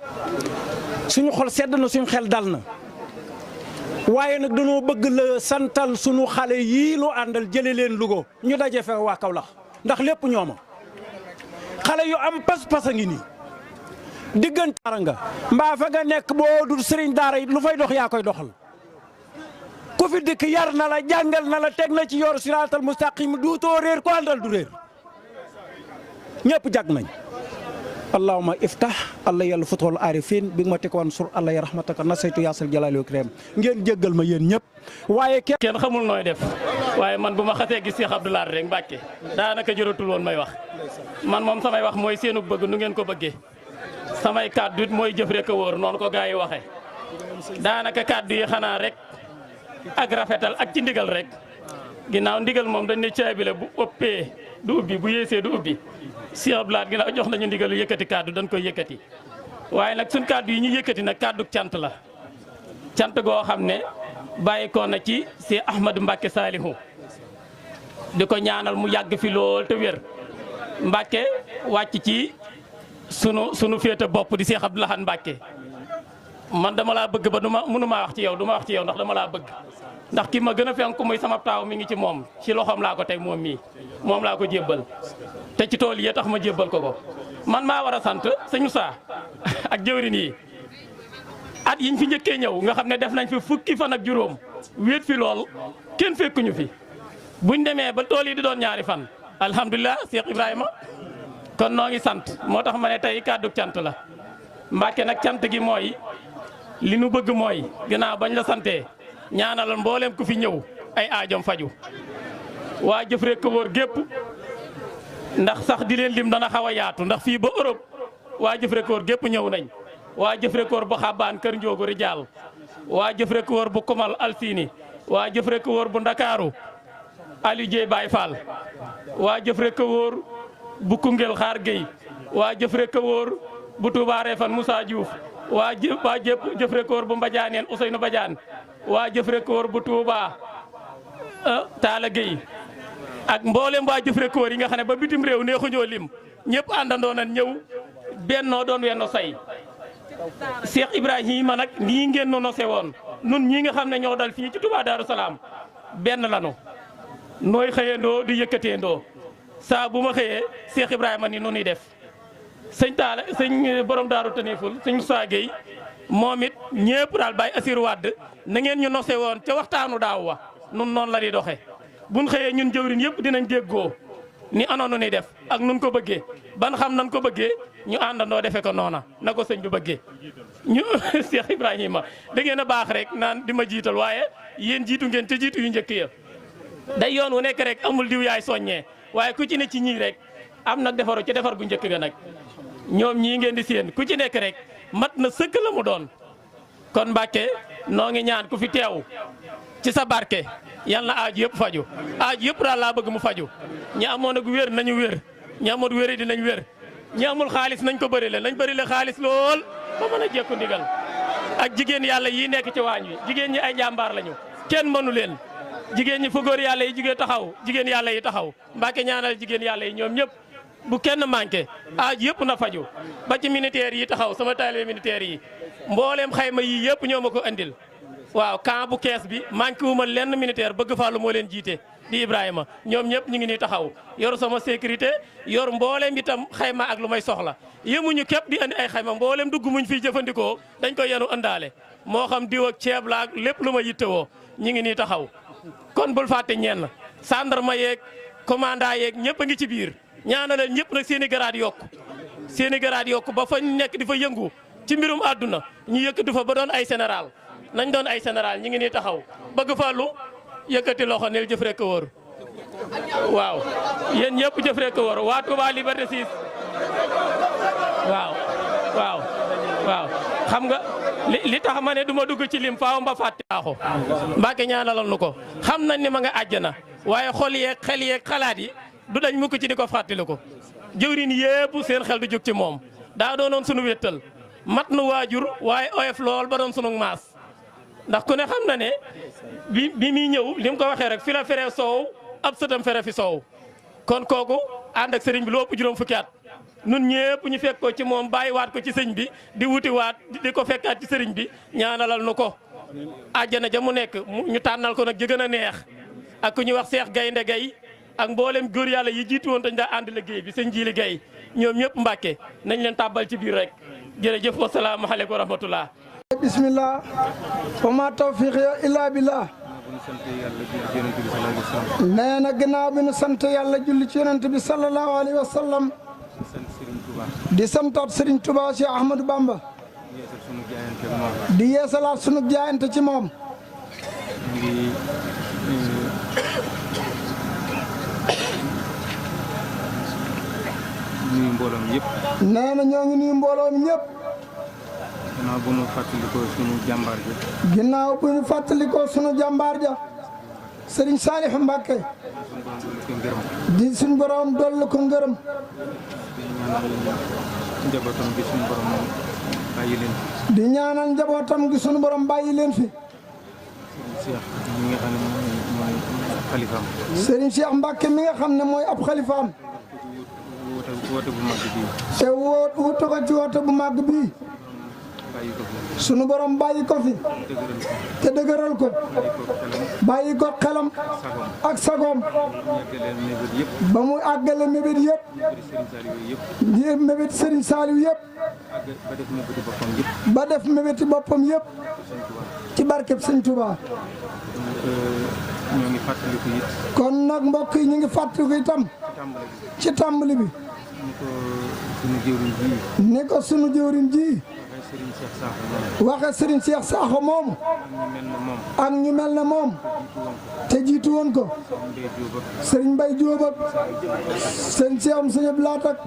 suñu xol sedd na suñu xel dal na waaye nag dañoo bëgg la santal suñu xale yii lu àndal jële leen Louga ñu daje fe waa Kaolack ndax lépp ñooma xale yu am pas-pas a ngi nii diggante nga mbaa fa nga nekk boo dul sëriñ daara yi lu fay dox yaa koy doxal ku fi dikk yar na la jàngal na la teg na ci yor siraatal mustaqim duutoo réer ko àndal du réer ñëpp jag nañ allahumma iftah allah yàlla futool arifin bi nga ma tegoon sur allah ya rahmataka nasaytu yaasal jalaali wa kiram ngeen jéggal ma yéen ñëpp waaye kenn xamul nooy def waaye man bu ma xasee gis Cheikh Abdou Lahad rek Mbàkke daanaka jëratul woon may wax man moom samay wax mooy seenu bëgg nu ngeen ko bëggee samay kàddu it mooy jëf rek a wóor noonu ko gaa yi waxee daanaka kàddu yi xanaa rek ak rafetal ak ci ndigal rek ginnaaw ndigal moom dañ ne caabi la bu ëppee du ubbi bu yéesee du ubbi Cheikh Abdou Lahad ginnaaw jox nañu ndigal yëkkati kàddu dañ koy yëkkati waaye nag suñ kàddu yi ñu yëkkati nag kàddu cant la cant goo xam ne bàyyi ko na ci Cheikh Ahmadou Mbacke Salihu di ko ñaanal mu yàgg fi lool te wér Mbacke wàcc ci sunu féete bopp di Cheikh Abdou Lahad Mbacke man dama laa bëgg ba mënumaa wax ci yow du ma wax ci yow ndax dama laa bëgg ndax ki ma gën a fenk muy sama taaw mi ngi ci moom ci loxoom laa ko teg moom mii moom laa ko jébbal te ci tool yi tax ma jébbal ko man maa war a sant sëñ Moussa ak jëwrin yi at yiñ fi njëkkee ñëw nga xam ne def nañ fi fukki fan ak juróom wéet fi lool kenn fekkuñu fi buñ demee ba tool yi di doon ñaari fan alhamdulilah Cheikh Ibrahima kon noo ngi sant moo tax ma ne tey kàddu cant la Mbàkke nag cant gi mooy li nu bëgg mooy ginnaaw bañ la santee ñaanalal mboolem ku fi ñëw ay aajom faju waa jëf rek ko wóor gépp ndax sax di leen lim dana xaw a yaatu ndax fii ba Europe waa jëf rek ko wóor gépp ñëw nañ waa jëf rek ko wóor bu xabaan kër njoogu rijaal waa jëf rek ko wóor bu komal alsini waa jëf rek ko wóor bu ndakaaru Aliou Dieye Baye Fall waa jëf rek ko wóor bu Koungheul xaar Gueye waa jëf rek ko wóor bu Touba Refane Moussa Diouf waa jëf rek ko wóor bu Mbadianeen Ousseynou Badiane waa jëf rek ko wóor bu Touba Talla Gueye ak mboolem waa jëf rek yi nga xam ne ba bitim réew neexuñoo lim ñëpp àndandoo nañ ñëw bennoo doon wenn say Cheikh Ibrahima nag nii ngeen nu nose woon nun ñii nga xam ne ñoo dal fii ci Touba Darou Salaam benn lanu nooy xëyandoo di yëkkateendoo saa bu ma xëyee Cheikh Ibrahima ni nu nuy def sëñ Talla sëñ borom Daaru Taniful sëñ Moussa Gueye moom it ñëpp daal bàyyi Assir Wade na ngeen ñu nose woon ca waxtaanu daaw wa nun noonu la di doxe buñ xëyee ñun jëwriñ yëpp dinañ déggoo ni anoonu ni def ak nun ko bëggee ban xam nan ko bëggee ñu àndandoo defe ko noona na ko sëñ bi bëggee ñu Cheikh Ibrahima da ngeen a baax rek naan di ma jiital waaye yéen jiitu ngeen te jiitu yu njëkk ya day yoon wu nekk rek amul diw yaay soññee waaye ku ci ne ci ñii rek am nag defaru ci defar gu njëkk ga nag ñoom ñii ngeen di séen ku ci nekk rek mat na sëkk la mu doon kon Mbàkke noo ngi ñaan ku fi teew ci sa barke yal na aaju yëpp faju aaju yëpp daal laa bëgg mu faju ñi amoon ak wér nañu wér ñi amul wéri dinañ wér ñi amul xaalis nañ ko bëri le nañ bëri le xaalis lool ba mën a jekku ndigal ak jigéen yàlla yi nekk ci waañ wi jigéen ñi ay njàmbaar lañu kenn mënu leen jigéen ñi fu góor yàlla yi jigéen taxaw jigéen yàlla yi taxaw Mbàkke ñaanal jigéen yàlla yi ñoom ñëpp bu kenn manqué aaju yëpp na faju ba ci militaire yi taxaw sama taalibe militaire yi mbooleem xayma yi yëpp ñoo ma ko andil waaw camp bu kees bi manqué wu ma lenn militaire bëgg fàllu moo leen jiite di Ibrahima ñoom ñëpp ñu ngi nii taxaw yor sama sécurité yor mbooleem itam xayma ak lu may soxla yemuñu képp di andi ay xayma mbooleem dugg muñ fiy jëfandikoo dañ koy yenu ëndaale moo xam diw ak ceeb la ak lépp lu ma yittewoo ñu ngi nii taxaw kon bul fàtte ñenn gendarme yeeg commandant yeeg ñëpp a ngi ci biir ñaanalal ñëpp nag seen i garaat yokku ba fa nekk di fa yëngu ci mbirum àdduna ñu yëkkati fa ba doon ay général nañ doon ay général ñi ngi nii taxaw bëgg fàllu yëkkati loxo neel jëf rek a wóor waaw yéen ñëpp jëf rek a wóor waa Touba Liberté 6 waaw xam nga li tax ma ne du ma dugg ci lim faaw mba fàttaaxu Mbàkke ñaanalal nu ko xam nañ ni ma nga àjjana waaye xol yeeg xel yeeg xalaat yi du dañ mukk ci di ko fàttali ko jëwriñ yépp seen xel du jóg ci moom daa doonoon sunu wéttal mat nu waajur waaye oyof lool ba doon sunu maas ndax ku ne xam na ne bi muy ñëw li mu ko waxee rek fi la fere soow ab sëtam fere fi soow kon kooku ànd ak sëriñ bi lu ëpp juróom fukki at nun ñëpp ñu fekk ko ci moom bàyyiwaat ko ci sëñ bi di wutiwaat di ko fekkaat ci sëriñ bi ñaanalal nu ko àjjana ja mu nekk ñu tànnal ko nag ji gën a neex ak ku ñuy wax Seex Gaynde Gay ak mboolem góor yàlla yi jiitu woon dañ daa ànd liggéey bi sëñ Jiili Gay ñoom ñëpp Mbàkke nañ leen tàbbal ci biir rek jërëjëf wasalaamaaleykum wa rahmatullah bismillah wa ma tawfiqiya illa billah nee na gannaaw bi nu sant yàlla julli ci yonent bi sallallahu alayhi wa sallam di santaat Serigne Touba Cheikh Ahmadou Bamba di yeesalaat sunu jaayante ci moom nuyu mbooloom yëpp nee na ñoo ngi nuyu mbooloom ñëpp ginnaaw bu ñu fàttalikoo sunu jàmbaar ja ginnaaw bu ñu fàttalikoo sunu jàmbaar ja Serigne Saliou Mbacké di suñu borom dolli ko ngërëm njabootam gi suñu borom bàyyi leen fi di ñaanal njabootam gi suñu borom bàyyi leen fi Cheikh mi nga xam ne mooy xalifaam Serigne Cheikh Mbacké mi nga xam ne mooy ab xalifaam woote bu màgg bii te wuute ko ci woote bu màgg bii sunu borom bàyyi ko fi te dëgëral ko bàyyi ko xelam ak sagoom ba mu àggale mébét yëpp mébét Serigne Saliou yëpp ba def mébéti boppam yëpp ci barkeb Sëñ Touba ñoo ngi fàttaliku it kon nag mbokk yi ñu ngi fàttaliku itam ci tàmbali bi ni ko sunu jëwriñ ji waxe Serigne Cheikh Sakho moomu ak ñu mel ne moom te jiitu woon ko Serigne Mbaye Diop ak Serigne Cheikh Sëñ Abdou Lahat ak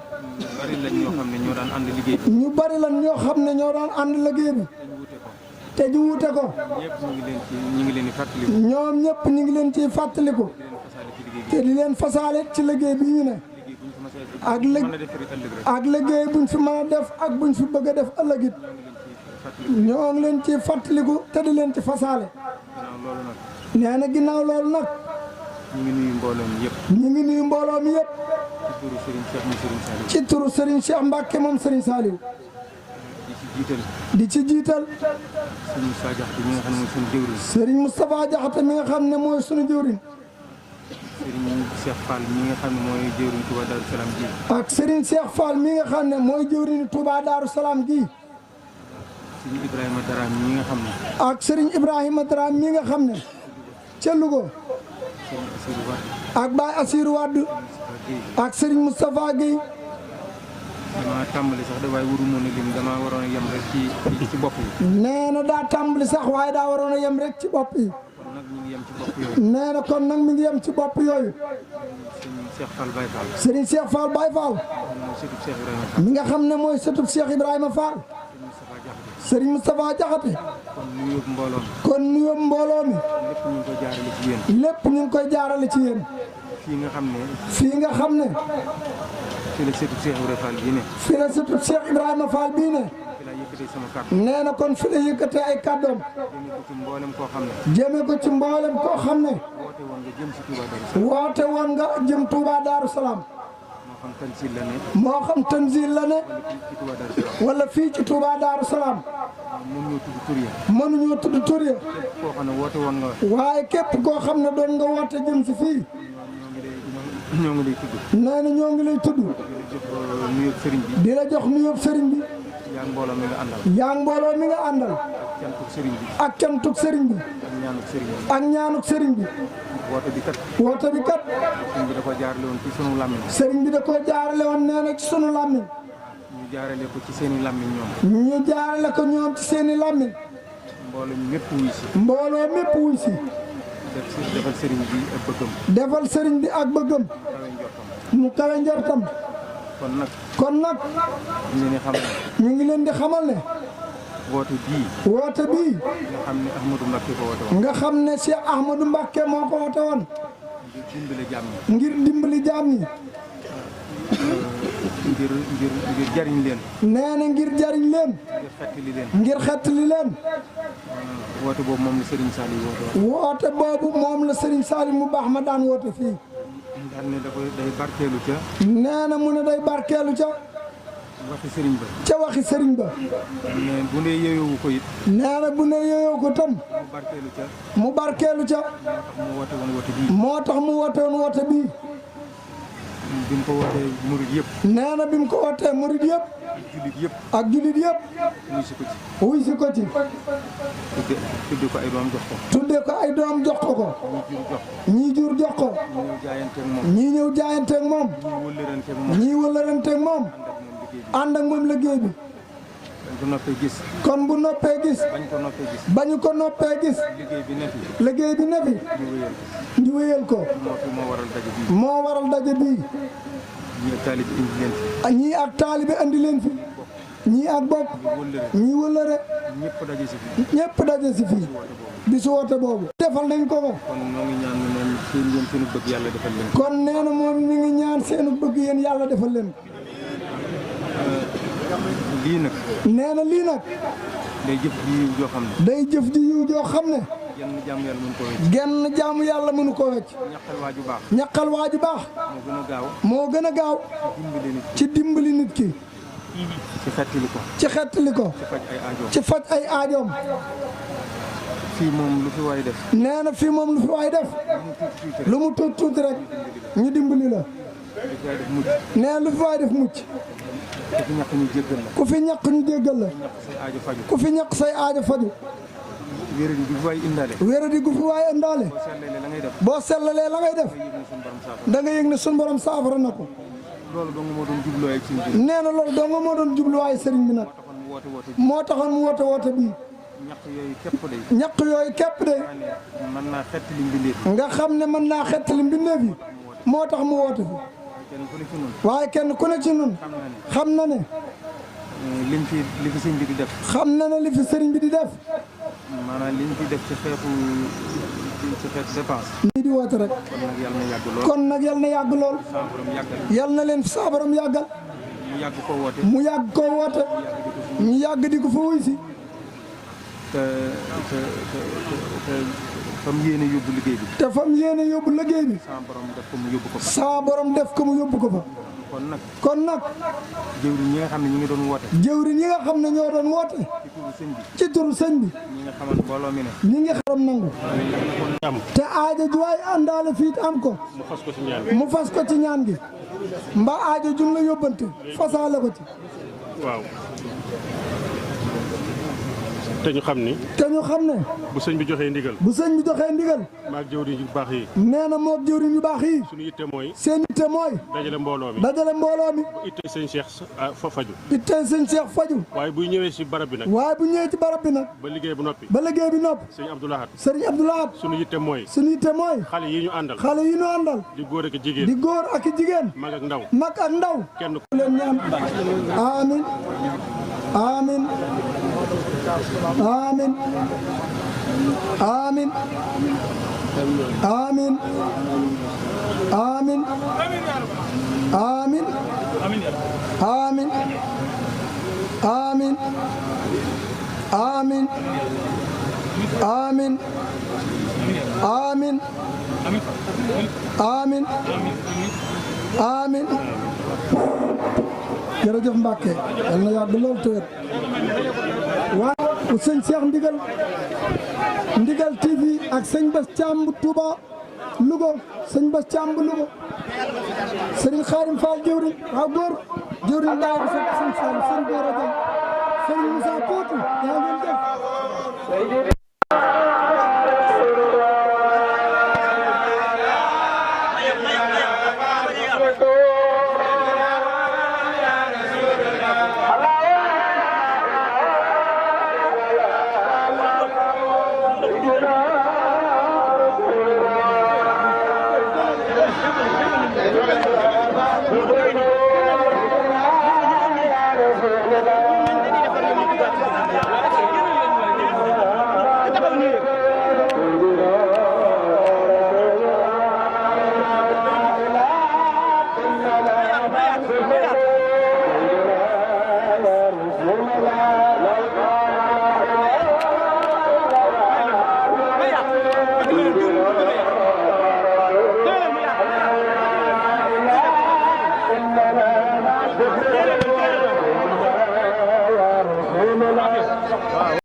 ñu bari lan ñoo xam ne ñoo daan ànd liggéey bi te ñu wuute ko ñoom ñëpp ñu ngi leen ciy fàttaliku te di leen fasaale ci liggéey bi ñu ne ak liggéey buñ fi mën a def ak buñ fi bëgg a def ëllëg it ñoo ngi leen ci fàttaliku te di leen ci fasaale nee na ginnaaw loolu nag ñu ngi nuyu mbooloo mi yëpp. ñu ngi nuyu mbooloo mi yëpp. ci turu Serigne Cheikh moom Serigne Saliou. ci turu Serigne Cheikh Mbacke moom Serigne Saliou. di ci jiital. Serigne Moustapha Diakhaté mi nga xam ne mooy sunu jëwriñ. Serigne Cheikh Fall mi nga xam ne mooy jëwriñ Touba Darou Salam gi. ak Serigne Cheikh Fall mi nga xam ne mooy jëwriñ Touba Darou Salam gi. Serigne Ibrahima Dara mi nga xam ne. ak Serigne Ibrahima Dara mi nga xam ne. ca Louga. ak Baye Assirou Wade. ak Serigne Moustapha Guèye. damaa tàmbali sax de waaye waru mën a lim damaa waroon a yem rek ci bopp yi. nee na daa tàmbali sax waaye daa waroon a yem rek ci bopp yi. kon nag mi ngi yem ci bopp yooyu. nee na kon nag mi ngi yem ci bopp yooyu. Serigne Cheikh Fall Baye Fall. Serigne Cheikh Fall Baye Fall. mi nga xam ne mooy sëtub Cheikh Ibrahima Fall. Serigne Moustapha Diakhaté. kon nuyoo mbooloo mi. lépp ñu ngi koy jaarale ci yéen. fii nga xam ne. fii nga xam ne. fii la sëtub Cheikh Ibrahima Fall bii ne. fii la sëtub Cheikh Ibrahima Fall bii ne. fii la yëkkatee sama kàddu. nee na kon fii la yëkkatee ay kàddoom. jëmee ko ci mboolem koo xam ne. jëmee ko ci mboolem koo xam ne. woote woon nga jëm si Touba Darou Salam. woote woon nga jëm Touba Darou Salam. moo xam Tanzil la ne. moo xam Tanzil la ne. wala fii ci Touba Darou Salam. mënuñoo tudd tur ya. mënuñoo tudd tur ya. képp koo xam ne woote woon nga. waaye képp koo xam ne doon nga woote jëm si fii. ñoo ngi lay tudd. nee na ñoo ngi lay tudd. di la jox nuyoo sëriñ bi. yaa ngi mbooloo mi nga àndal. yaa ngi mbooloo mi nga àndal. cantuk sëriñ bi. ak cantuk sëriñ bi. ak ñaanuk sëriñ bi. woote bi kat. woote bi kat. sëriñ bi da koo jaarale woon ci sunu làmmiñ. sëriñ bi da koo jaarale woon nee na ci sunu làmmiñ. ñu jaarale ko ci seeni làmmiñ ñoom. ñu jaarale ko ñoom ci seeni làmmiñ. mbooloo mi mépp wuy si. mbooloo mépp wuy si. defal sëriñ bi ak bëggam. defal sëriñ bi ak bëggam. mu kawe njortam. kon nag. ñu ngi leen di xamal ne. woote bii. woote bii. nga xam ne Ahmadou Mbacké ko woote woon. nga xam ne Cheikh Ahmadou Mbacké moo ko woote woon. ngir dimbali jaam ñi. ngir dimbali jaam ñi. ngir jariñ leen. nee na ngir jariñ leen. ngir xettali leen. ngir xettali leen. woote boobu moom la Serigne Saliou woote woon. woote boobu moom la Serigne Saliou mu baax ma daan woote fii. daal ne day barkeelu ca. nee na mu ne day barkeelu ca. waxi sëriñ ba. ca waxi sëriñ ba. mais bu ne yeyoowu ko it. nee na bu ne yeyoo ko tam. mu barkeelu ca. mu barkeelu ca. mu woote woon woote bii. moo tax mu woote woon woote bii. bi mu ko wootee murid yëpp. nee na bi mu ko wootee murid yëpp. jullit yëpp. ak jullit yëpp. wuy si ko ci. wuy si ko ci. tudde ko ay doom jox ko. tudde ko ay doom jox ko ko. ñii jur jox ko. ñii ñëw jaayanteeg moom. ñii wëllëranteeg moom. ànd ak moom liggéey bi. bu noppee gis. kon bu noppee gis. bañu ko noppee gis. liggéey bi ne fi. liggéey bi ne fi. ñu wéyal ko. moo waral daje bii. moo waral daje bii. ñii ak taalibe indi leen fi. ñii ak taalibe andi leen fi. ñii ak bokk. ñii wëllëre. ñëpp daje si fi. ñëpp daje si fii. bisu woote boobu. defal nañ ko ko. kon ñoo ngi ñaan ne seen seenu bëgg yàlla defal leen. kon nee na moom mi ngi ñaan seenu bëgg yéen yàlla defal leen. lii nag. nee na lii nag. day jëf ji yiw joo xam ne. day jëf ji yiw joo xam ne. genn jaamu yàlla mënu koo wecc. genn jaamu yàlla mënu koo wecc. ñaqal waaju baax. ñaqal waaju baax. moo gën a gaaw. moo gën a gaaw. ci dimbali nit ki. ci xettali ko. ci xettali ko. ci faj ay aajoom. fii moom lu fi waay def. nee na fii moom lu fi waay def. lu mu tuuti tuuti rek. ñu dimbali la. nee lu fi waay def mucc. ku fi ñàkk ñu jéggal la. ku fi ñàkk ñu jéggal la. ku fi ñàkk say aajo faju. wéradi gu fi waay indaale. wéradi gu fi waay indaale. boo sellalee la ngay def. da nga yëg ne suñu borom saafara na ko. loolu dong moo doon jubluwaay sëriñ bi. nee na loolu dong moo doon jubluwaay sëriñ bi nag. moo taxoon mu woote woote bii. ñaq yooyu képp day. ñaq yooyu képp day. mën naa xettali mbindeef yi. nga xam ne mën naa xettali mbindeef yi. moo tax mu woote fi. waaye kenn ku ne ci nun xam na ne. li fi sëriñ bi di def. xam na ne li fi sëriñ bi di def. maanaam liñ fi def ci xeetu dépense. nii di woote rek. kon nag yal na yàgg lool. yal na leen saa borom yàggal. mu yàgg koo woote. mu yàgg koo woote. ñu yàgg di ko fa wuy si. te fam yéene yóbbu liggéey bi. te fam yéene yóbbu liggéey bi. saa borom def ko mu yóbbu ko fa. saa borom def ko mu yóbbu ko fa. kon nag. jëwriñ ñi nga xam ne ñu ngi doon woote. jëwriñ ñi nga xam ne ñoo doon woote. ci turu sëñ bi. ñi nga xamal mbooloo mi ne. ñi nga xam nangu. te aajo ju waay àndaale fii am ko. mu fas ko ci ñaan gi. mbaa aajo jun la yóbbante fasaale ko ci. waaw. te ñu xam ni. te ñu xam ne. bu sëñ bi joxee ndigal. bu sëñ bi joxee ndigal. maag jëwriñ yu baax yi. nee na moog jëwriñ yu baax yi. suñu yitte mooy. seen yitte mooy. dajale mbooloo mi. dajale mbooloo mi. bu ittee sëñ Cheikh fa faju. ittee sëñ Cheikh faju. waaye bu ñëwee ci barab bi nag. waaye bu ñëwee ci barab bi nag. ba liggéey bu noppi. ba liggéey bi noppi. sëñ Abdou Lahad. sëriñ Abdou Lahad. suñu yitte mooy. suñu yitte mooy. xale yi ñu àndal. xale yi ñu àndal. di góor ak jigéen. di góor ak jigéen. mag ak ndaw. mag ak ndaw. kenn ku leen ñaan. amiin. amiin. amiin. amiin. amiin. amiin. amiin. amiin. amiin. amiin. amiin. amiin. amiin. amiin. jërëjëf Mbacke yal na yàgg lool te wér. waaw sëñ Cheikh Ndigal TV ak sëñ Bass Thiam Touba Louga sëñ Bass Thiam Louga sëriñ Xaarim Fall jëwriñ waaw góor jëwriñ daay bi sëñ Fall sëñ Góora Jam sëriñ Moussa Kootu yaa ngeen def Thank you.